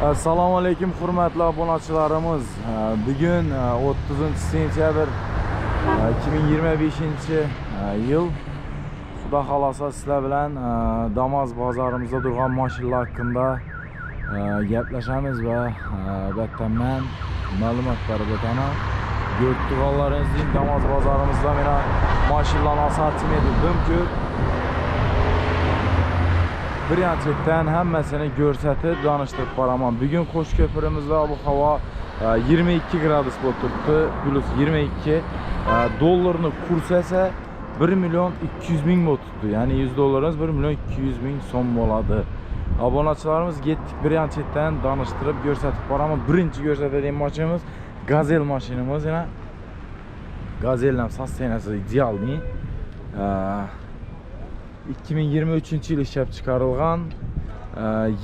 Assalomu alaykum hurmatli obunachilarimiz. Bugun 30 sentyabr 2025 yil. Xudo xolasa sizlar bilan Damas bozorimizda turgan mashinalar haqida gaplashamiz va albatta men ma'lumot berib o'taman. Ko'rib turganlaringizdek Damas bozorimizda mana mashinalarning assortimenti dim ko'p. Bir yan chetdan hammasini ko'rsatib danishtirib boraman. Bugun Qo'shko'pirimizda ob-havo 22 gradus bo'lib turibdi, plus 22. Dollarni kursi esa 1 million 200 ming bo'lib turibdi. Ya'ni 100 dollarimiz 1 million 200 ming so'm bo'ladi. Obunachilarimiz ketdik, bir yan chetdan danishtirib ko'rsatib boraman. Birinchi ko'rsatadigan mashinamiz Gazel mashinamiz. Yana Gazelning sostenasi idealniy. 2023 yil ishlab chiqarilgan,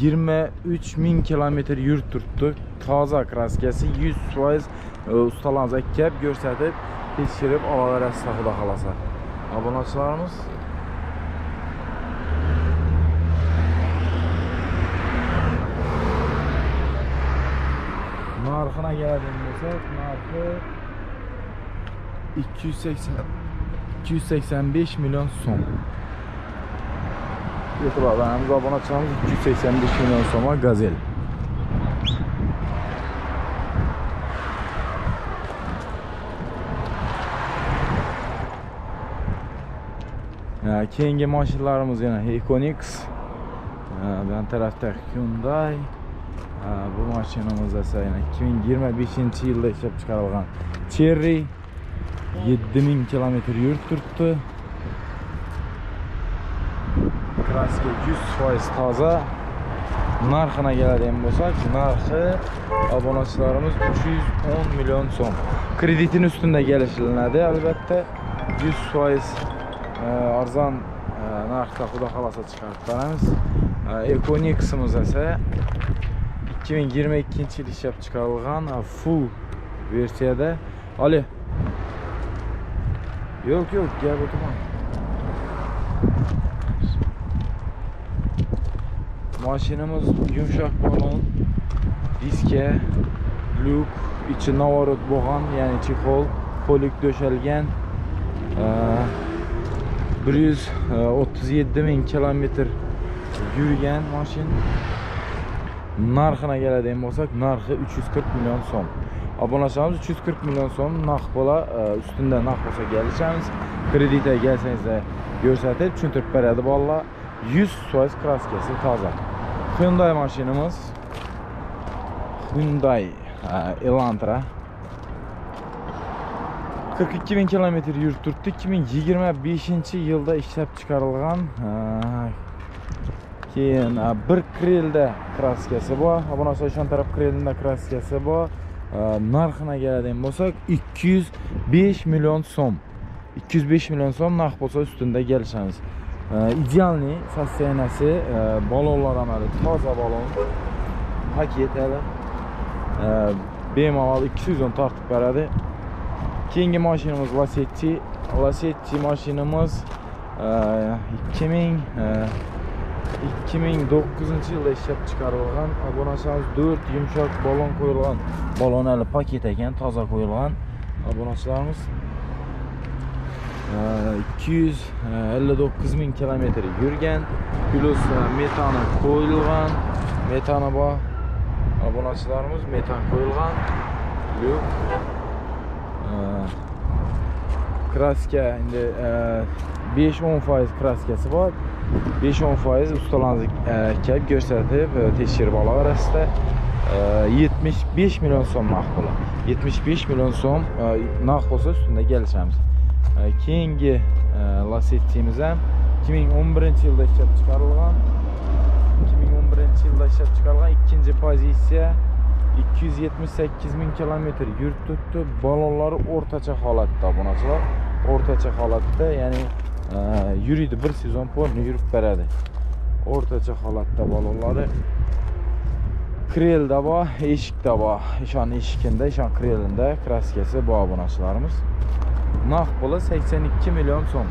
23 ming kilometr yurib turibdi. Toza kraskasi 100%, ustalarimiz kelib ko'rsatib, tekshirib olaverasizlar xudo xolasa. Obunachilarimiz narxina keladigan bo'lsak, narxi 285 million so'm. E'tibor beramiz obunachilarimiz, 285 million so'mga Gazel. Keyingi mashinalarimiz yana Econix. Bu tarafda Hyundai. Bu mashinamiz esa yana 2025 yilda ishlab chiqarilgan Chery, 7000 kilometr yurib turibdi. Kraska 100% toza. Narxina keladigan bo'lsak, narxi obunachilarimiz 310 million so'm. Kreditini ustida kelishilinadi albatta. 100% arzon narxda xudo xolasa chiqarib beramiz. Econix'imiz esa 2022 yil ishlab chiqarilgan full versiyada. Ali. Yo'q, yo'q, gap o'tirma. Mashinamiz yumshoq balon, diska, lyuk, ichi navorot bo'lgan, ya'ni chexol, polik to'shalgan. 137 ming kilometr yurgan mashin. Narxina keladigan bo'lsak, narxi 340 million so'm. Obunachilarimiz 340 million so'm narx bo'la, ustida narx bo'lsa kelishamiz. Kreditga kelsangizlar ko'rsatib tushuntirib beradi bolalar. 100% kraskasi toza. Hyundai mashinamiz. Hyundai Elantra. 42 ming kilometr yurib turibdi. 2025 yilda ishlab chiqarilgan. Keyin bir krelda kraskasi bor. Obunachilar, o'sha taraf krelda kraskasi bor. Narxina keladigan bo'lsak 205 million so'm. 205 million so'm narx bo'lsa ustida kelishamiz. Idealniy sostenasi, balonlar amali toza balon. Paket hali. Bemalol 2 sezon tortib beradi. Keyingi mashinamiz Lacetti. Lacetti mashinamiz 2009 yilda ishlab chiqarilgan. Obunachilarimiz 4 yumshoq balon qo'yilgan. Balon hali paket ekan, toza qo'yilgan. Obunachilarimiz 259 ming kilometr yurgan, plus metani qo'yilgan, metani bor. Obunachilarimiz metan qo'yilgan. Lyuk. Kraska endi 5-10% kraskasi bor. 5-10% ustalarimiz kelib ko'rsatib, tekshirib olaverasizlar. 75 million so'm narx bo'ladi. 75 million so'm narx bo'lsa ustida kelishamiz. Keyingi Lacetti'miz ham 2011 yilda ishlab chiqarilgan. 2011 yilda ishlab chiqarilgan ikkinchi pozitsiya, 278 ming kilometr yurib turibdi. Balonlari o'rtacha holatda obunachilar, o'rtacha holatda, ya'ni yuriydi, bir sezon polni yurib beradi. O'rtacha holatda balonlari. Krelda bor, eshikda bor. Ishon eshikinda, ishon krelinda kraskasi bor obunachilarimiz. Narx puli 82 million so'm.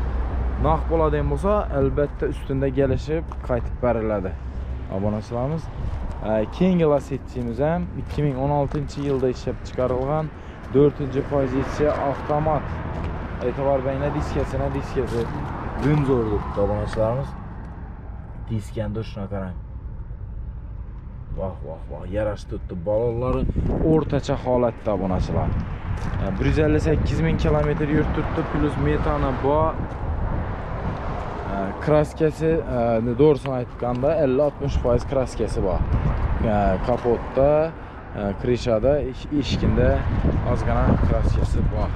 Narx bo'ladigan bo'lsa, albatta ustida kelishib qaytib beriladi. Obunachilarimiz. Keyingi Lacetti'miz ham 2016-yilda ishlab chiqarilgan, 4-pozitsiya avtomat. E'tibor beringlar diskasini, diskasi dim zo'r turibdi obunachilarimiz. Diskani durishini qarang. Vah vah vah, yarashib turibdi. Balonlari o'rtacha holatda obunachilar. 158 ming kilometr yurib turibdi, plus metani bor. Kraskasi, to'g'risini aytganda 50-60% kraskasi bor. Kapotda, krishada, eshigida ozgina kraskasi bor.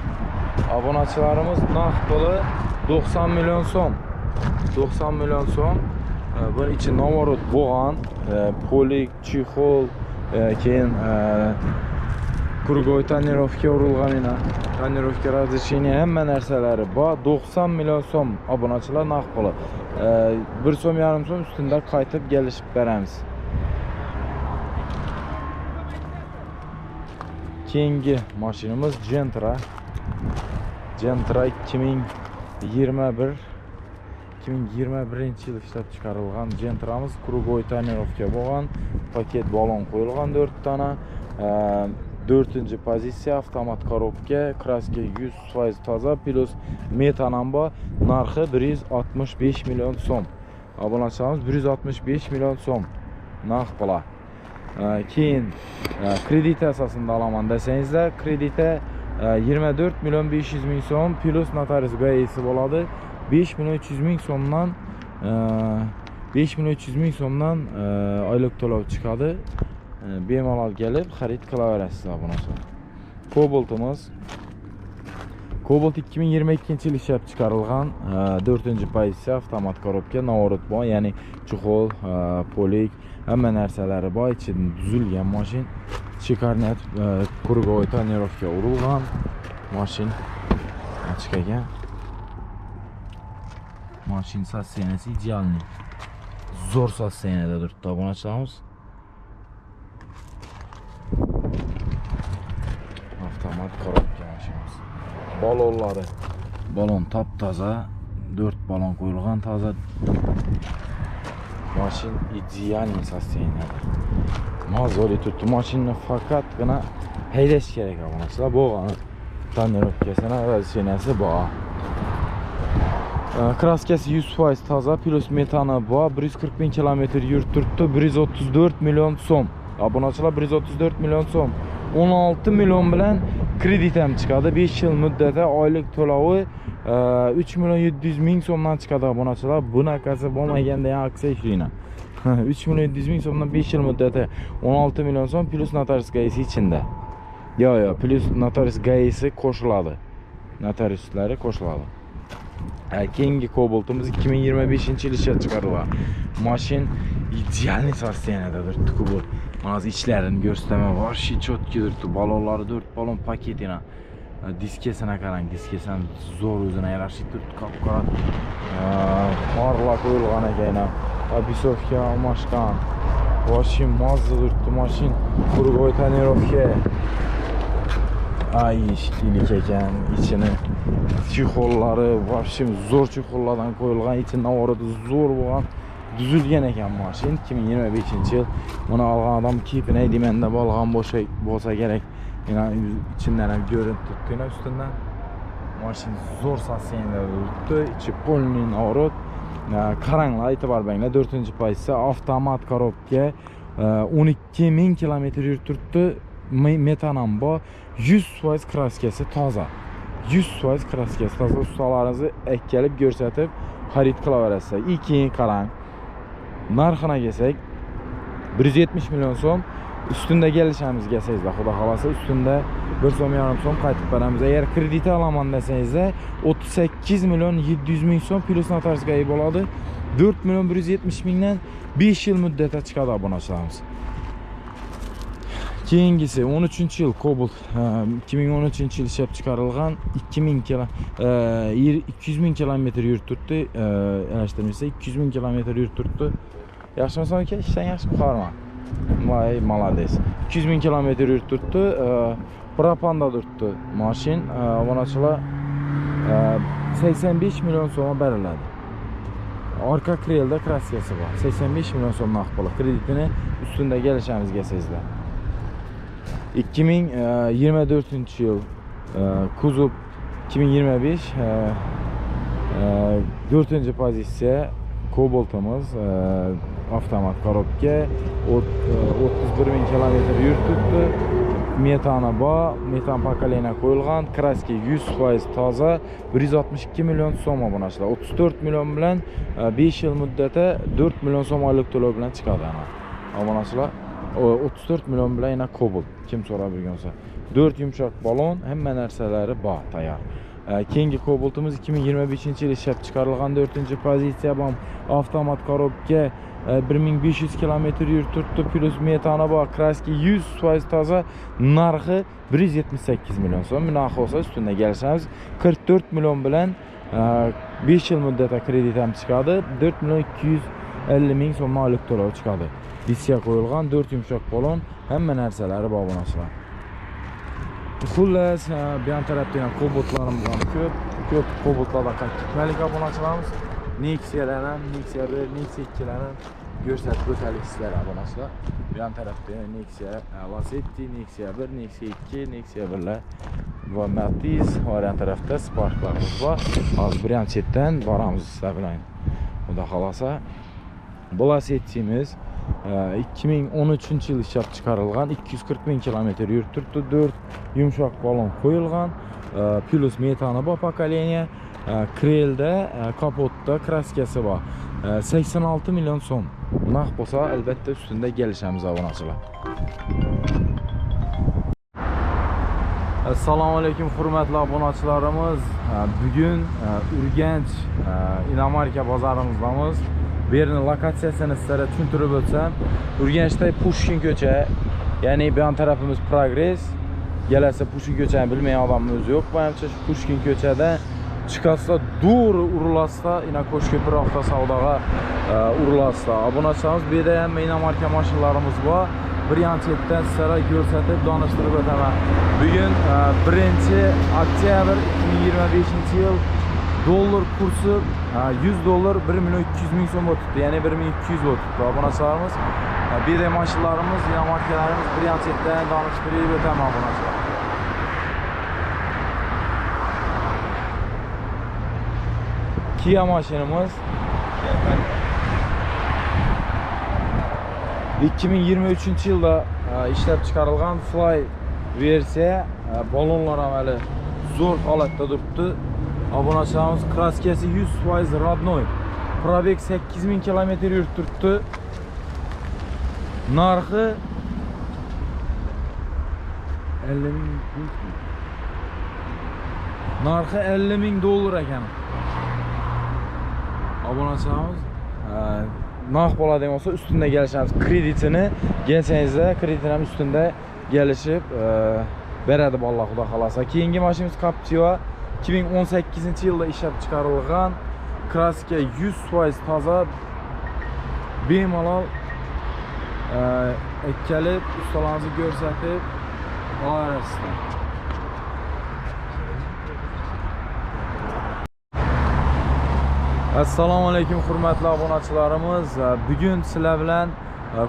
Obunachilarimiz naqd puli 90 million so'm. 90 million so'm. Buni ichi navorot bo'lgan, polik, chexol, keyin круговой tonirovka urilgan, ina tonirovka разрешение hamma narsalari bor. 90 million so'm obunachilar naqd puli. 1 so'm yarim so'm ustunda qaytib kelishib beramiz. Keyingi mashinamiz Gentra. Gentra 2021 yil ishlab chiqarilgan Gentramiz круговой tonirovka bo'lgan, paket balon qo'yilgan 4 dona. 4-pozitsiya avtomat korobka, kraska 100% toza, plus metan ham bor. Narxi 165 million so'm. Obunachilarimiz 165 million so'm naqd puli. Keyin kredit asosida olaman desangizlar, kreditda 24 million 500 ming so'm plus notarius gaisi bo'ladi. 5 million 300 ming so'mdan 5 million 300 ming so'mdan oylik to'lov chiqadi. Bemalol kelib xarid qilaverasiz obunachilar. Cobaltimiz Cobalt 2022-yil ishlab chiqarilgan, 4-pozitsiya avtomat korobka, navorot bor, ya'ni chexol, polik, hamma narsalari bor, ichidan tuzilgan mashin. Shikarnet, круговой tonirovka urilgan mashin. Ochiq ekan. Mashin sosteniyasi idealniy. Zo'r sosteniyada turibdi obunachilarimiz. Avtomat korobka mashinamiz. Balonlari, balon top-toza, 4 balon qo'yilgan toza. Mashin idealniy sosteniyada. Mazali turibdi. Mashinani faqatgina haydash kerak obunachilar. Bo'lgani tonirovkasini, razрешенiyasi bor. Kraskasi 100% toza, plus metani bor. 140 ming kilometr yurib turibdi. 134 million so'm. Obunachilar 134 million so'm. 16 million bilan kredit ham chiqadi. 5 yil muddatda oylik to'lovi 3 million 700 ming so'mdan chiqadi obunachilar. Bunaqasi bo'lmaganda ham aksiya ishlaydi. 3 million 700 ming so'mdan 5 yil muddati 16 million so'm plus notarius gaisi ichida. Yo, plus notarius gaisi qo'shiladi. Notariuslari qo'shiladi. Keyingi Cobaltimiz 2025-yil ishlab chiqarilgan. Mashin idealniy sosteniyada turibdi Cobalt. Mana ichlarini ko'rsataman. Вообще чётко turibdi. Balonlari 4 balon paketini. Diskasini qarang, diskasi ham zo'r o'zini yarashib turibdi, qop-qora. Parla qo'yilgan ekan. Обисовка almashgan. Вообще mazza turibdi mashin. Круговой tonirovka. Ay, eshiklik ekan, ichini chexollari вообще zo'r chexollardan qo'yilgan, ichi navorati zo'r bo'lgan, tuzilgan ekan mashin. 2025-yil. Buni olgan odam keyfini deyman deb olgan bo'lsa kerak. Yana içinden ham ko'rinib turibdi ustidan. Mashin zo'r sosteniyada turibdi, ichi polniy navorot. Qaranglar, e'tibor beringlar, 4-pozitsiya avtomat korobka, 12 ming kilometr yurib turibdi. Metan ham bor, 100% kraskasi toza. 100% kraskasi toza. Ustalaringizni kelib ko'rsatib xarid qilaverasizlar. Keyin qarang, narxina kelsak 170 million so'm. Ustunda kelishamiz kelsangizlar, xudo xolasa ustunda 1 so'm yarim so'm qaytib beramiz. Agar kredit olaman desangizlar 38 million 700 ming so'm plus notarius gayi bo'ladi. 4 million 170 mingdan 5 yil muddatda chiqadi obunachilarimiz. Keyingisi 13-yil Cobalt, 2013-yil ishlab chiqarilgan, 200 ming kilometr yurib turibdi. Adashtirmasa 200 ming kilometr yurib turibdi. Yaxshimisan aka? Ishdan yaxshimi? Qarama. Voy, молодец. 200 ming kilometr yurib turibdi. Propanda turibdi mashin. Obunachilar 85 million so'mga beriladi. Orqa krelda kraskasi bor. 85 million so'm naqd puli. Kreditini ustunda kelishamiz kelsangizlar. 2024-yil kuzov 2025 4-pozitsiya Cobalt'imiz, avtomat korobka, 31 ming kilometr yurib. Metani bor, metan pokoleniya qo'yilgan, kraska 100% toza, 162 million so'm obunachilar. 34 million bilan 5 yil muddati 4 million so'm oylik to'lov bilan chiqadi ana. Obunachilar 34 million bilan yana Cobalt kim so'rab yurgan bo'lsa. 4 yumshoq balon, hamma narsalari bor, tayyor. Keyingi Cobalt'imiz 2025-yil ishlab chiqarilgan 4-pozitsiya bor, avtomat korobka, 1500 kilometr yurib turibdi, plus metani bor, kraska 100% toza, narxi 178 million so'm. Narxi bo'lsa ustunda kelishamiz. 44 million bilan 5 yil muddatda kredit ham chiqadi. 4 million 250 ming so'm oylik to'lov chiqadi. Diska qo'yilgan, 4 yumshoq balon, hamma narsalari bor obunachilar. Xullas, bu yan tarafda ham Cobaltlarimiz ham ko'p. Ko'p Cobaltlardan qaytib ketmalik obunachilarimiz. Nexia'lar ham, Nexia 1, Nexia 2lar ham ko'rsatib o'talik sizlar obunachilar. Bu yan tarafda Nexia Lacetti, Nexia 1, Nexia 2, Nexia 1lar va Matiz, va yan tarafda Sparklarimiz bor. Hozir bir yan chetdan boramiz sizlar bilan. Xudo xolasa. Bu Lacetti'miz 2013-yil ishlab chiqarilgan, 240 ming kilometr yurib turibdi, 4 yumshoq balon qo'yilgan, plus metani bor pokoleniya, krelda, kapotda kraskasi bor. 86 million so'm. Naqd bo'lsa albatta ustunda kelishamiz obunachilar. Assalomu alaykum hurmatli obunachilarimiz. Bugun Urganch inomarka bozorimizdamiz. Bu yerning lokatsiyasini sizlarga tushuntirib o'tsam, Urganchda Pushkin ko'cha, ya'ni bu yon tarafimiz Progress. Kelasi Pushkin ko'chani bilmagan odamimiz o'zi yo'q, menimcha. Shu Pushkin ko'chada chiqasizlar, to'g'ri urilasizlar, ina Qo'shko'pir avtosavdoga urilasizlar. Obunachilarimiz, bu yerda ham inomarka mashinalarimiz bor. Bir yan chetdan sizlarga ko'rsatib, donishtirib o'taman. Bugun 1 oktyabr 2025-yil, dollar kursi 100 dollar 1 million 200 ming so'm o'tibdi, ya'ni 1200 o'tibdi obunachilarimiz. Bu yerda mashinalarimiz, inomarkalarimiz bir yan chetdan donishtirib o'taman obunachilar. Kia mashinamiz 2023-yilda ishlab chiqarilgan Fly versiya, balonlar ham hali zo'r holatda turibdi. Obunachilarimiz, kraskasi 100% родной. Пробег 8000 kilometr yurib turibdi. Narxi 50 ming. Narxi 50 ming dollar ekan. Obunachilarimiz, narx bo'ladigan bo'lsa ustunda kelishamiz. Kreditini kelsangizda, kreditini ham ustunda kelishib beradi bolalar, xudo xolasa. Keyingi mashinamiz Captiva 2018-yilda ishlab chiqarilgan, kraska 100% toza, bemalol kelib ustalarimizni ko'rsatib olasizlar. Assalomu alaykum hurmatli obunachilarimiz. Bugun sizlar bilan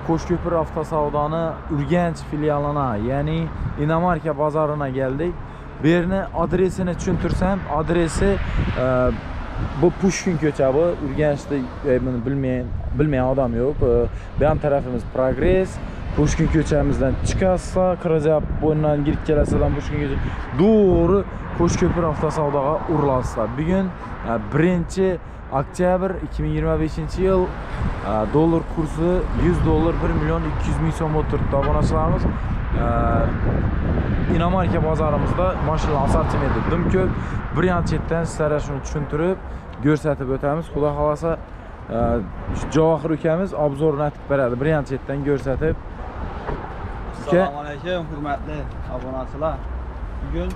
Qo'shko'pir avtosavdoni Urganch filialina, ya'ni inomarka bozorina keldik. Bu yerni adresini tushuntirsam, adresi bu Pushkin ko'cha, bu Urganchda buni bilmagan odam yo'q. Bu ham tarafimiz Progress. Pushkin ko'chamizdan chiqasizlar, Qirg'izab bo'ynidan girib kelasizlar, Pushkin ko'cha to'g'ri Qo'shko'pir avtosavdoga urilasizlar. Bugun 1 oktyabr 2025-yil, dollar kursi 100 dollar 1 million 200 ming so'm bo'lib turibdi obunachilarimiz. Inomarka bozorimizda mashinalar assortimenti dim ko'p. Bir yan chetdan sizlarga shuni tushuntirib, ko'rsatib o'tamiz. Xudo xolasa, Javohir ukamiz obzorni aytib beradi. Bir yan chetdan ko'rsatib. Uka, Assalomu alaykum hurmatli obunachilar. Bugun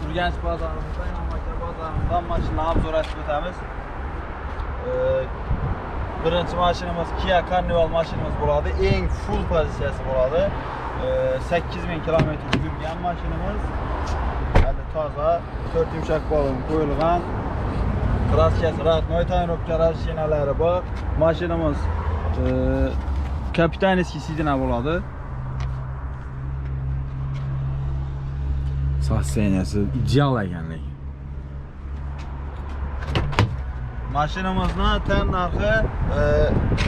Urganch bozorimizda, Inomarka bozorimizdan mashinalar obzor aytib o'tamiz. Birinchi mashinamiz Kia Carnival mashinamiz bo'ladi. Eng full pozitsiyasi bo'ladi. 8000 kilometr yurgan mashinamiz. Hali toza, 4 yumshoq balon qo'yilgan. Kraskasi родной, tonirovka rashinalari bor. Mashinamiz kapitanskiy sidina bo'ladi. Sosteniyasi ideal ekan lekin. Mashinamizni tan narxi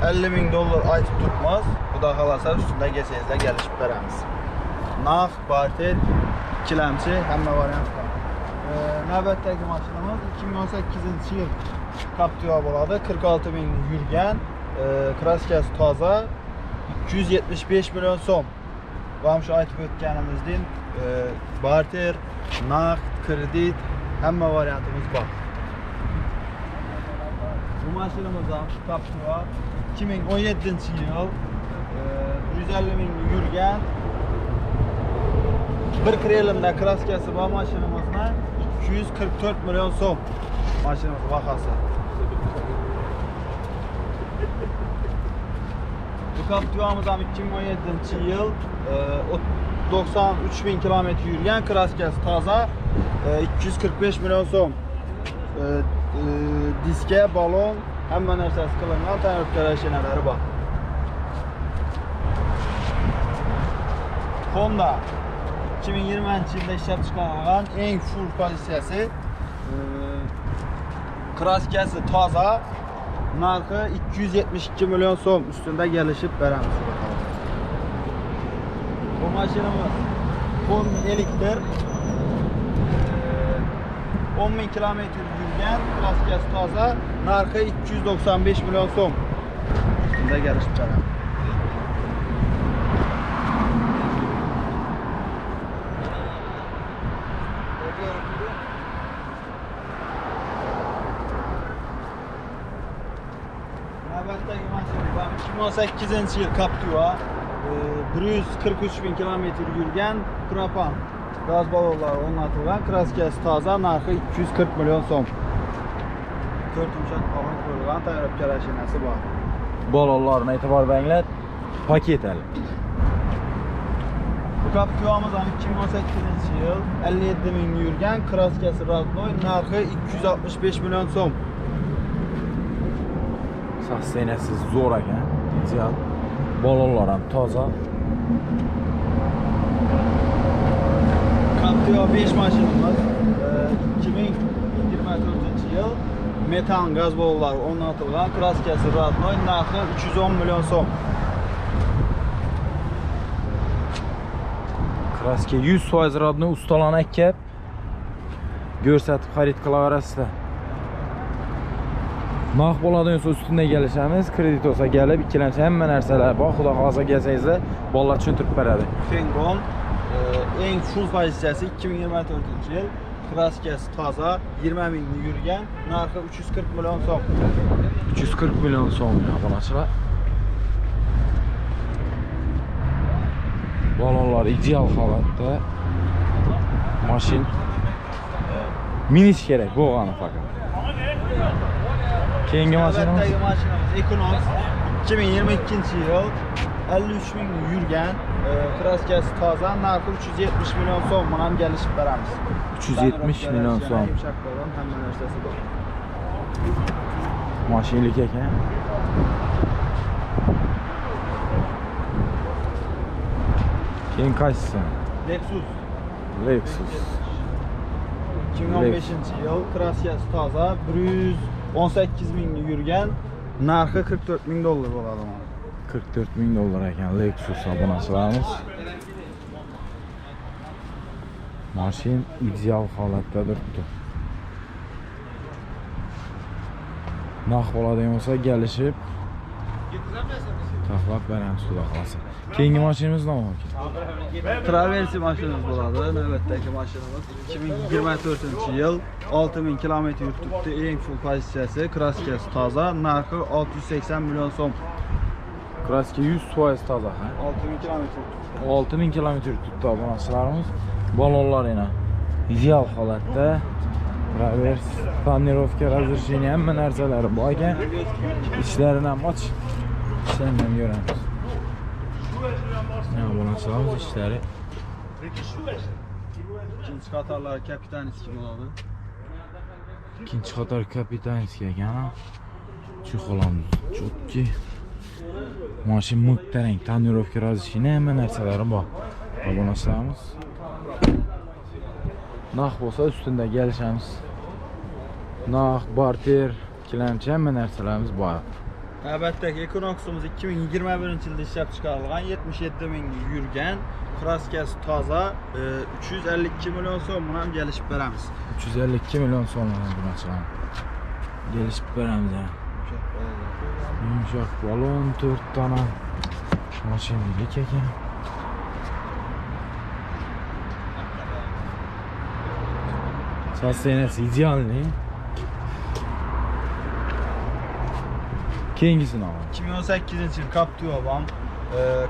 50 ming dollar aytib turibmiz. Xudo xolasa ustida kelsangizlar kelishib beramiz. Naqd, barter, ikkilamchi hamma variant bor. Navbatdagi mashinamiz 2018-yil Captiva bo'ladi. 46 ming yurgan, kraskasi toza, 275 million so'm. Va ham shu aytib o'tganimizdek, barter, naqd, kredit hamma variantimiz bor. Bu mashinamiz ham Captiva 2017-yil, 150 ming yurgan. Bir krelimda kraskasi bor mashinamizni 244 million so'm mashinamiz bahasi. Bu Captiva'miz ham 2017-yil, 93 ming kilometr yurgan, kraskasi toza, 245 million so'm. Diska, balon, hamma narsasi qilingan, tonirovka rashinalari bor. Honda 2020-yilda ishlab chiqarilgan eng full pozitsiyasi, kraskasi toza, narxi 272 million so'm ustida kelishib beramiz. Bu mashinamiz Honda elektr, 10 ming kilometr yurgan, kraskasi toza, narxi 295 million so'm ustida kelishib beramiz. Navbatdagi mashinamiz 2018-yil Captiva, 143 ming kilometr yurgan, propan gaz balonlari o'rnatilgan, kraskasi toza, narxi 240 million so'm. 4 yumshoq balon qo'yilgan, tonirovka rashinasi bor. Balonlarni e'tibor beringlar, paket hali. Bu Captiva'miz ham 2018-yil, 57 ming yurgan, kraskasi родной, narxi 265 million so'm. Sosteniyasi zo'r ekan, ideal. Balonlar ham toza. Captiva 5 mashinamiz 2024-yil, metan gaz balonlari o'rnatilgan, kraskasi родной, narxi 310 million so'm. Kraska 100% родной, ustalarni akab ko'rsatib xarid qilaverasizlar. Naq bo'ladigan bo'lsa ustida kelishamiz, kredit bo'lsa kelib ikkilamchi hamma narsalar bor. Xudo xohlasa kelsangizlar bolalar tushuntirib beradi. Fengon eng full pozitsiyasi 2024-yil, kraskasi toza, 20 ming yurgan, narxi 340 million so'm. 340 million so'm obunachilar. Balonlar ideal holatda. Mashin minish kerak bo'lgani faqat. Keyingi mashinamiz. Navbatdagi mashinamiz Equinox 2022-yil, 53 ming yurgan, kraskasi toza, narxi 370 million so'm bilan kelishib beramiz. 370 million so'm. Yumshoq balon, hamma narsasi bor. Mashinlik ekan. Keyin qaysisi? Lexus. Lexus. 2015-yil, kraskasi toza, 118 ming yurgan, narxi 44 ming dollar bo'ladi. 44 ming dollar ekan Lexus obunachilarimiz. Mashin ideal holatda turibdi. Naq bo'ladigan bo'lsa kelishib taxlab beramiz xudo xolasa. Keyingi mashinamiz nima aka? Traversi mashinamiz bo'ladi. Navbatdagi mashinamiz 2024-yil, 6000 kilometr yurib turibdi. Eng full pozitsiyasi, kraskasi toza, narxi 680 million so'm. Kraska 100% toza, ha? 6000 kilometr yuribdi. 6000 kilometr yuribdi obunachilarimiz. Balonlar yana ideal holatda. Travers, tonirovka, razрешение hamma narsalari bor ekan. Ichlarini ham och. İchlarini ham ko'ramiz. Ne obunachilarimiz ichlari. İkinci qatarlar kapitanskiy bo'ladi. Ikkinchi qator капитанский ekan. Чехол imiz чёткий. Mashina muhtaram, тонировка, разрешение, hamma narsalari bor. Obunachilarimiz. Narx bo'lsa ustunda kelishamiz. Narx, barter, ikkilamchi hamma narsalarimiz bor. Albatta, Equinox'imiz 2021 yilda ishlab chiqarilgan, 77 ming yurgan, краска si toza, 352 million so'm, buni ham kelishib beramiz. 352 million so'm obunachilar. Kelishib beramiz ha. Yumshoq balon 4 dona mashinalik ekan. Состояние si идеальный. Keyingisini olamiz. 2018 yil Captiva ham,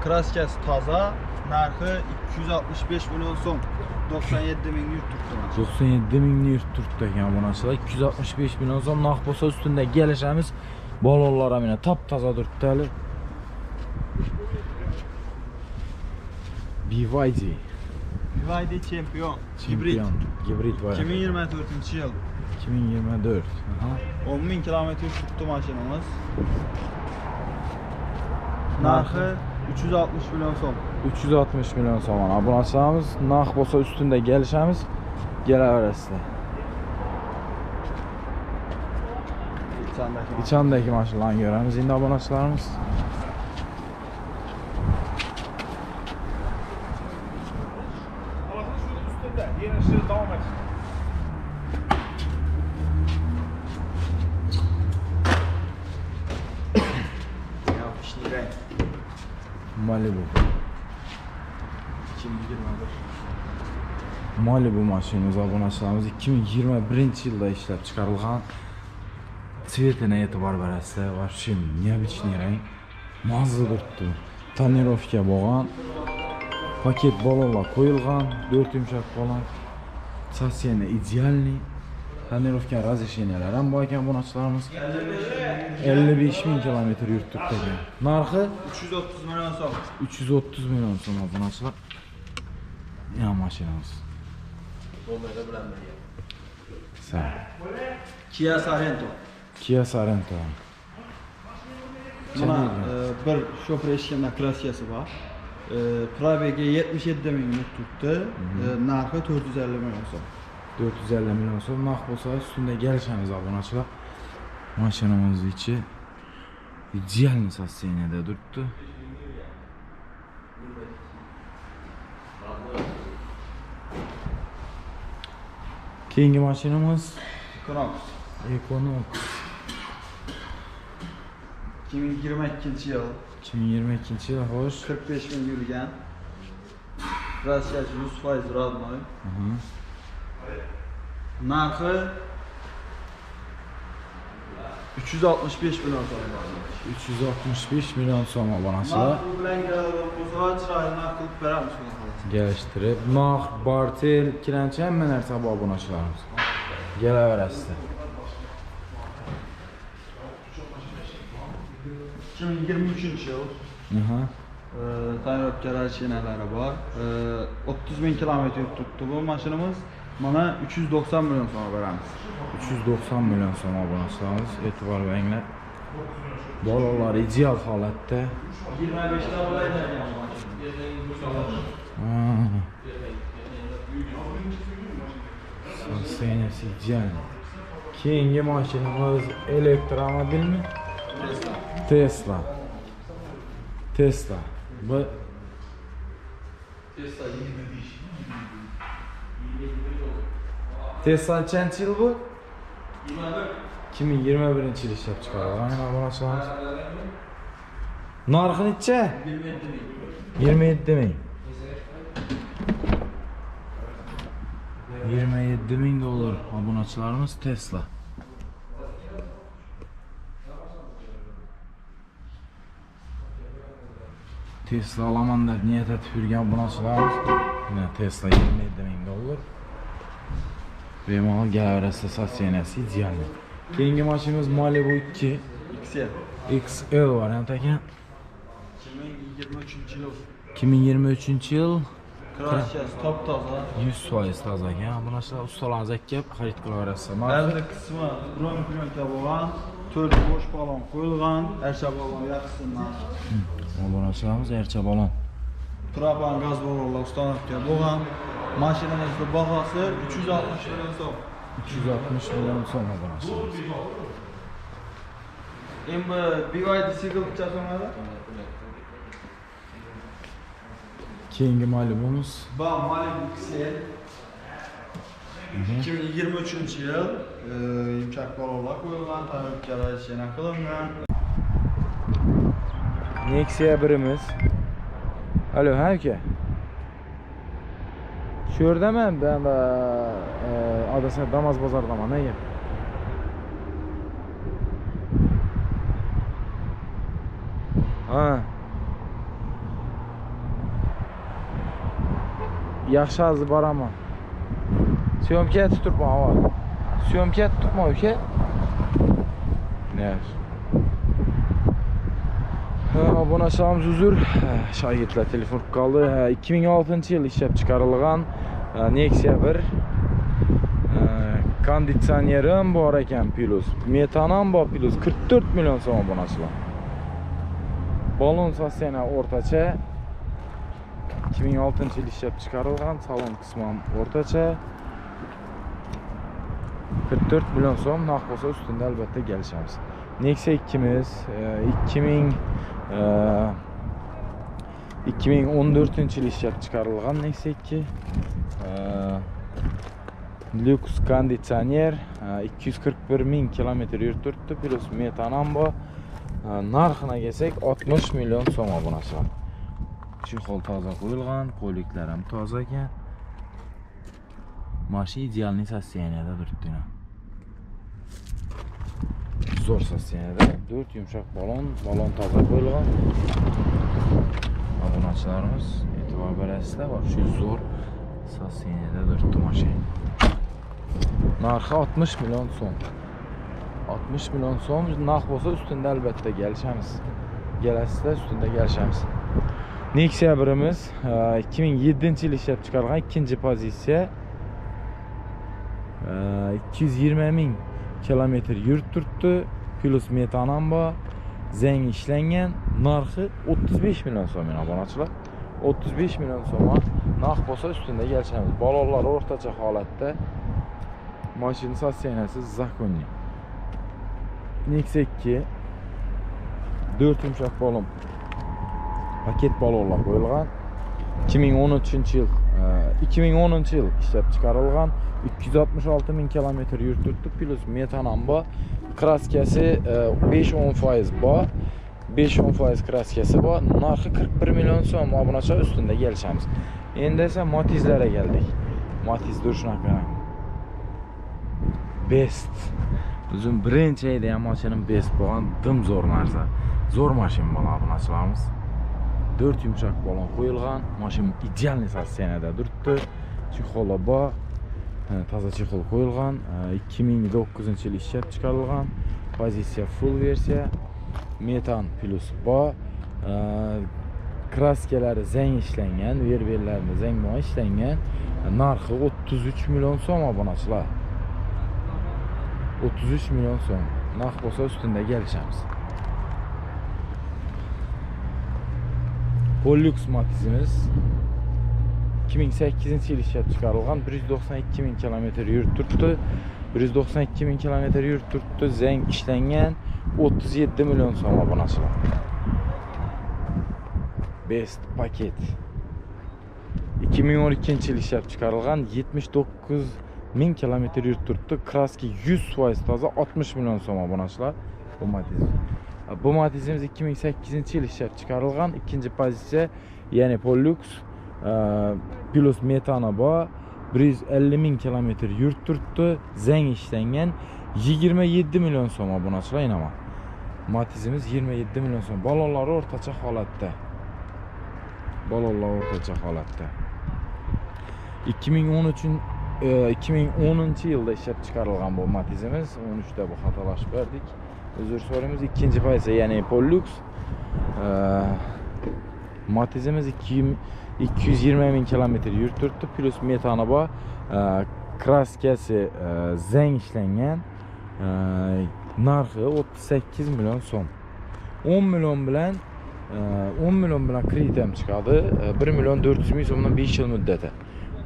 краска si toza, narxi 265 million so'm, 97 ming yurib turibdi. 97 mingni yurib turibdi ekan obunachilar. 265 million so'm narx bo'lsa ustunda kelishamiz. Balonlar ham yana top toza turibdi hali. BYD. BYD Champion, gibrid. Chempion. Gibrid variant. 2024 yil. 2024. Aha. 10 ming kilometr turibdi mashinamiz. Narxi 360 million so'm. 360 million so'm. Obunachilarimiz, narx bo'lsa ustunda kelishamiz. Kelaverasizlar. İçandaki maşinalarni ko'ramiz endi obunachilarimiz. Üstünde. Yeni ışığı devam et. Yopishli rang. Malibu. 2021. Malibu mashinamiz obunachilarimiz 2021 yilda ishlab chiqarilgan. Цвет ine e'tibor berasizlar, вообще необычный rang. Mazza turibdi. Тонировка bo'lgan. Paket balonlar qo'yilgan, 4 yumshoq balon. Состояние идеальный. Тонировка разрешения lar ham bor ekan obunachilarimiz. 55 ming kilometr yurib turibdi ekan. Narxi 330 million so'm. 330 million so'm obunachilar. Ya mashinamiz. Dollarlar bilan birga. Sağ. Kia Sorento. Kia Sorento. Buna bir şoför eshigida краска si bor. Пробег i 77 ming yurib turibdi. Narxi 450 million so'm. 450 million so'm narx bo'lsa ustunda kelishamiz obunachilar. Mashinamiz ichi идеальный состояние da turibdi. Keyingi mashinamiz Equinox. Equinox. 2022 yil. 2022 yil, xo'sh. 45 ming yurgan. Краска si 100% родной. Narxi 365 million so'm. 365 million so'm obunachilar. Narx bilan keladigan bo'lsa, chiroyli narx qilib beramiz xudo xohlasa. Kelishtirib, narx, barter, ikkilamchi hamma narsa bor obunachilarimiz. Kelaverasizlar. 2023 yil. Tayyorgarlik rashinalari bor. 30 ming kilometr yurib turibdi bu mashinamiz. Mana 390 million so'm beramiz. 390 million so'm obunachilarimiz, e'tibor beringlar. Bolalar ideal holatda. 25 ta bo'ladi. Состояние si ideal. Keyingi mashinamiz elektromobilmi? Tesla. Tesla. Bu Tesla 25. Tesla nechanchi yil bu? 2021 yil ishlab chiqarilgan obunachilarimiz. Narxi necha? 27 ming. 27 ming dollar obunachilarimiz Tesla. Tesla olaman deb niyat etib yurgan obunachilarimiz. Mana Tesla 27 ming dollar. Bemalol kelaverasizlar, состояние si идеальный. Keyingi mashinamiz Malibu 2 XL. XL variant ekan. 2023 yil. 2023 yil. Kraskasi top-toza. 100% toza ekan. Obunachilar ustalarimiz kelib xarid qilaverasiz. Ba'zi qismi bron plyonka bo'lgan, 4 bo'sh balon qo'yilgan, archa balon yaxshisidan. Obunachilarimiz archa balon. Propan gaz balonlar ustanovka bo'lgan. Mashinamizning bahosi 360 million so'm. 360 million so'm obunachilar. Endi BYD Seagull so'mada. Keyingi Malibu'miz. Bu Malibu XL. 2023-yil yumshoq balonlar qo'yilgan, tayyorgarlik yana qilingan. Nexia birimiz. Alo, ha aka. Shu yerdaman, ben adasına Damaz bozordaman, nega? Ha. Yaxshi hozir boraman. Syomka tutib avval. Syomka tutma uka. Yaxshi. Obunachilarimiz uzr, shogirdlar telefon qilib qoldi. 2006-yil ishlab chiqarilgan Nexia 1. Konditsioneri ham bor ekan, plus metan ham bor, plus 44 million so'm obunachilar. Balon sostoyani o'rtacha. 2006-yil ishlab chiqarilgan, salon qismi ham o'rtacha. 44 million so'm narx bo'lsa ustunda albatta kelishamiz. Nexia 2'miz 2014-yil ishlab chiqarilgan Nexia 2. Lyuks konditsioner, 241 ming kilometr yurib turibdi, plus metan ham bor. Narxina kelsak 60 million so'm obunachilar. Chexol toza qo'yilgan, qo'yliklar ham toza ekan. Mashina idealniy sostoyaniyada turibdi. Zo'r sostoyaniyada, 4 yumshoq balon, balon toza qo'yilgan. Obunachilarimiz e'tibor berasizlar, shu zo'r sostoyaniyada turibdi mashina. Narxi 60 million so'm. 60 million so'm narx bo'lsa ustunda albatta kelishamiz. Kelasizlar, ustunda kelishamiz. Nexia birimiz 2007-yil ishlab chiqarilgan, ikkinchi pozitsiya. 220 ming kilometr yurib turibdi, plus metan ham bor, zang ishlangan, narxi 35 million so'm obunachilar. 35 million so'm narx bo'lsa ustunda kelishamiz. Balonlar o'rtacha holatda. Mashina sostoyaniyasi законный. Nexia 2 4 yumshoq balon, paket balonlar qo'yilgan. 2013-yil 2010-yil ishlab chiqarilgan, 366 ming kilometr yurib turibdi, plus metan ham bor. Kraskasi 5-10% bor. 5-10% kraskasi bor. Narxi 41 million so'm obunachilar, ustunda kelishamiz. Endi esa Matizlarga keldik. Matiz shunaqa best. O'zim birinchi ayda ham mashinam best bo'lgan, dim zo'r narsa. Zo'r mashina bo'lgan obunachilarimiz. 4 yumshoq balon qo'yilgan, mashina idealniy sostoyaniyada turibdi. Chexoli bor, toza chexol qo'yilgan. 2009-yil ishlab chiqarilgan. Pozitsiya full versiya, metan plus bor. Kraskalari zang ishlangan, verberlarni zang bilan ishlangan. Narxi 33 million so'm obunachilar. 33 million so'm. Narx bo'lsa ustunda kelishamiz. Pollux Matizimiz 2008-yil ishlab chiqarilgan, 192 ming kilometr yurib turibdi. 192 ming kilometr yurib turibdi, zang ishlangan, 37 million so'm obunachilar. Best paket. 2012-yil ishlab chiqarilgan, 79 ming kilometr yurib turibdi. Kraski 100% toza, 60 million so'm obunachilar. Bu Matiz. Bu Matizimiz 2008-yil ishlab chiqarilgan, ikkinchi pozitsiya, ya'ni Pollux, plus metani bor, 150 ming kilometr yurib turibdi, zang ishlangan, 27 million so'm obunachilar. Inaman. Matizimiz 27 million so'm. Balonlari o'rtacha holatda. Balonlar o'rtacha holatda. 2010-yilda ishlab chiqarilgan bu Matizimiz. 13da bu xatolashib berdik. Uzr so'raymiz. Ikkinchi pozitsiya, ya'ni Pollux. Matizimiz 220 ming kilometr yurib turibdi, plus metani bor. Kraskasi zang ishlangan. Narxi 38 million so'm. 10 million bilan 10 million bilan kredit ham chiqadi. 1 million 400 ming so'mdan 5 yil muddati.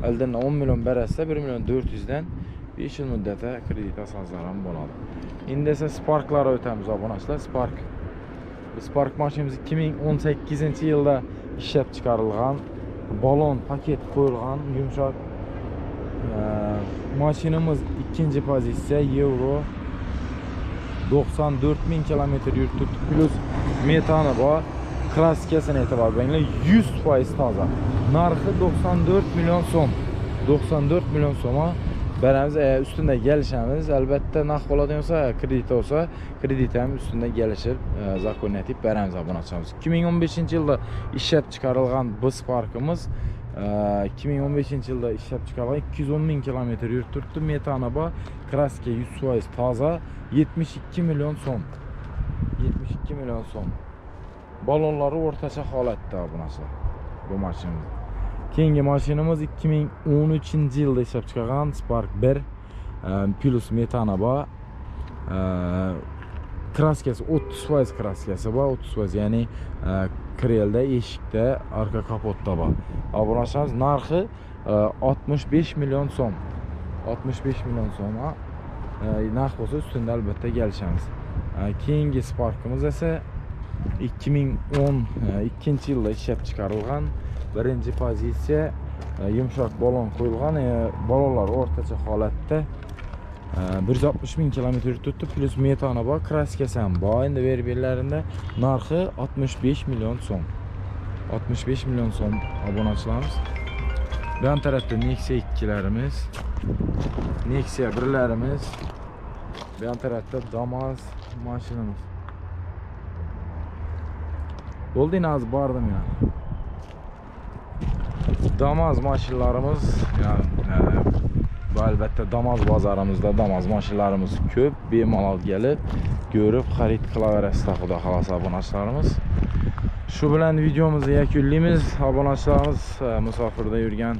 Oldin 10 million berasizlar, 1 million 400 dan 5 yil muddati kredit olsangizlar ham bo'ladi. Endi esa Sparklarga o'tamiz obunachilar. Spark. Spark mashinamiz 2018-yilda ishlab chiqarilgan, balon paket qo'yilgan, yumshoq mashinamiz 2-chi pozitsiya, Euro 94 ming kilometr yurib turibdi, plus metani bor. Kraskasini e'tibor beringlar, 100% toza. Narxi 94 million so'm. 94 million so'ma beramiz. Ustunda kelishamiz. Albatta naq bo'ladigan bo'lsa, kredit bo'lsa, kredit ham ustunda kelishib, zakoniyatib beramiz obunachilarimiz. 2015-yilda ishlab chiqarilgan bu Sparkimiz 2015-yilda ishlab chiqarilgan, 210 ming kilometr yurib turibdi, metani bor, kraska 100% toza, 72 million so'm. 72 million so'm. Balonlari o'rtacha holatda obunachilar bu mashinamiz. Keyingi mashinamiz 2013-yilda ishlab chiqarilgan Spark 1, plus metani bor. Kraskasi 30% kraskasi bor, 30%, ya'ni krelda, eshikda, arka kapotda bor. Obunachilarimiz, narxi 65 million so'm. 65 million so'm. Narx bo'lsa ustunda albatta kelishamiz. Keyingi Sparkimiz esa 2012-yilda ishlab chiqarilgan, birinchi pozitsiya, yumshoq balon qo'yilgan, balonlar o'rtacha holatda, 160 ming kilometr yurib turibdi, plus metani bor, kraskasi ham bor. Endi berberlarida narxi 65 million so'm. 65 million so'm obunachilarimiz. Bu yan tarafda Nexia 2larimiz, Nexia 1larimiz, bu yan tarafda Damas mashinamiz. Bo'ldi, hozir bordim ya. Damas mashinalarimiz, yani bu albatta Damas bozorimizda Damas mashinalarimiz ko'p, bemalol kelib ko'rib xarid qilaverasizlar, xudo xolasa obunachilarimiz. Shu bilan videomizni yakunlaymiz. Obunachilarimiz, musofirda yurgan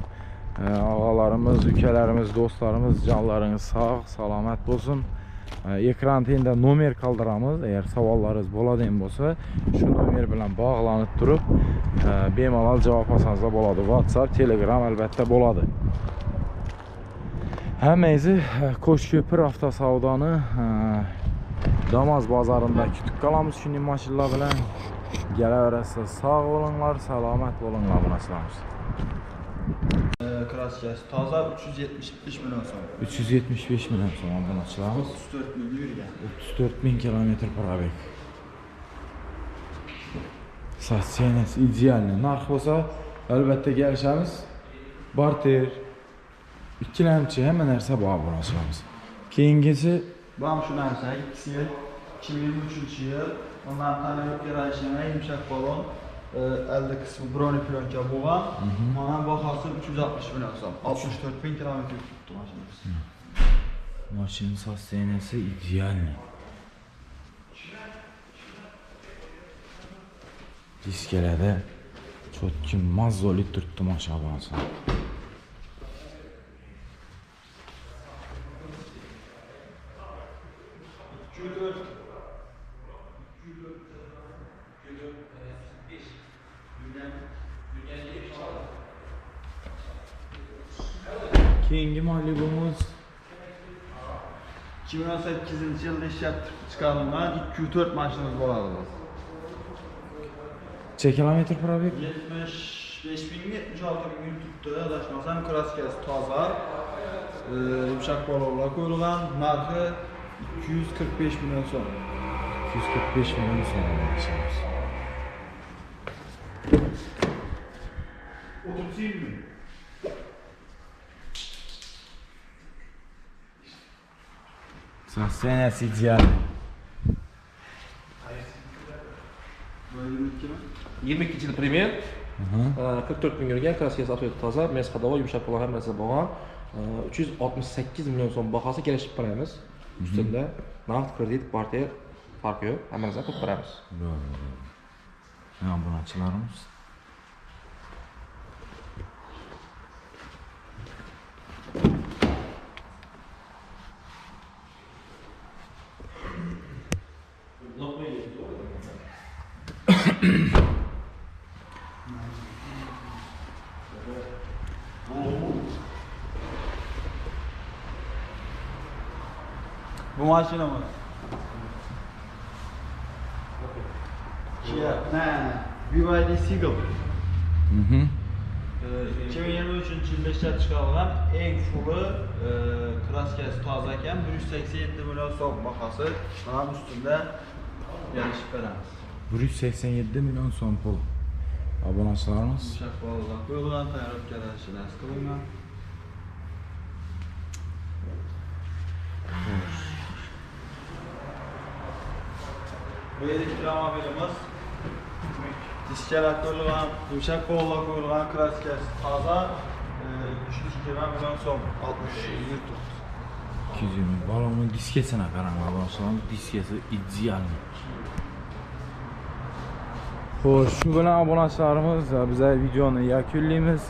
og'alarimiz, ukalarimiz, do'stlarimiz, jonlaringiz sog', salomat bo'lsin. Ekran tagida nomer qoldiramiz. Agar savollaringiz bo'ladigan bo'lsa, shu nomer bilan bog'lanib turib, bemalol javob olsangizlar bo'ladi. WhatsApp, Telegram albatta bo'ladi. Hammangizni Qo'shko'pir avtosavdoni Damas bozorida kutib qolamiz shunday mashinalar bilan. Kelaverasizlar, sog' bo'linglar, salomat bo'linglar obunachilarimiz. Kraskasi toza, 375 million so'm. 375 million so'm obunachilarimiz. 34 ming yurgan. 34 ming kilometr probeg. Состояние идеальный. Narx bo'lsa albatta kelishamiz. Barter, ikkilamchi hamma narsa bor obunachilarimiz. Keyingisi bu ham shu narsa, 2 yil, 2023-yil. Ondan taniyob yarashına yumshoq balon, əldə qismi broni plyonka bo'lgan. Mana bahası 360 million so'm. 64 ming kilometr tutdi mashinamiz. Mashina состояние идеальный. Diskalada cho'tki mazzoli turibdi mashina obunachilar. Keyingi Malibu'miz 2018-yilda ishlab chiqarilgan 204 mashinamiz bo'ladi. Necha kilometr probeg? 75 ming, 76 ming turibdi, adashmasam. Kraskasi toza, yumshoq balonlar qo'yilgan, narxi 245 million so'm. 245 million so'm mashinamiz. 30 ming. Состояние идеальное. 22 yil Premier, 44 ming yurgan, kraskasi absolyut toza, mes ходовой, yumshoq balon hammasi bo'lgan. 368 million so'm bahasi, kelishib beramiz. Ustunda naqd, kredit, barter farqi yo'q, hamma narsani qilib beramiz. Mana obunachilarimiz. Bu mashinamiz Kia, BYD Seagull. 2023-yilda ishlab chiqarilgan eng fulli kraskasi toza ekan, 187 million so'm bahasi. Mana ustida kelishib beramiz. 187 million so'm pul. Obunachilarimiz. Yumshoq pollar qo'yilgan, tayyorgarlik ishlari qilingan. Bu elektromobilimiz diskalar qo'yilgan, yumshoq pollar qo'yilgan, kraskasi toza, 320 million so'm, 60 220. Balonun diskesine qarang, obunachilarimiz, diskesi ideal. Xo'sh, shu bilan obunachilarimiz biz videoni yakunlaymiz.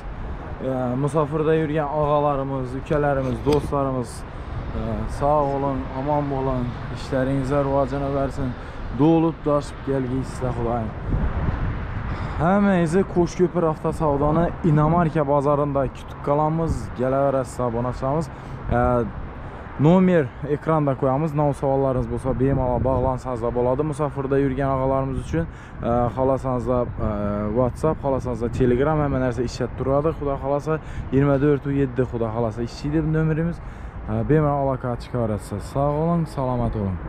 Musofirda yurgan og'alarimiz, ukalarimiz, do'stlarimiz sog' bo'ling, omon bo'ling, ishlaringizga rivojini bersin. Dolib toshib kelgaysizlar Xudoyim. Hammangizni Qo'shko'pir avtosavdoni Inomarka bozorida kutib qolamiz. Kelaverasiz obunachilarimiz. Nomer ekranda qo'yamiz. Nov savollaringiz bo'lsa bemalol bog'lansangiz bo'ladi. Musofirda yurgan og'alarimiz uchun xohlasangiz WhatsApp, xohlasangiz Telegram, hamma narsa ishlab turadi. Xudo xolasa 24/7 Xudo xolasa ishlaydi bu nomerimiz. Bemalol aloqaga chiqaverasiz. Sog' bo'ling, salomat bo'ling.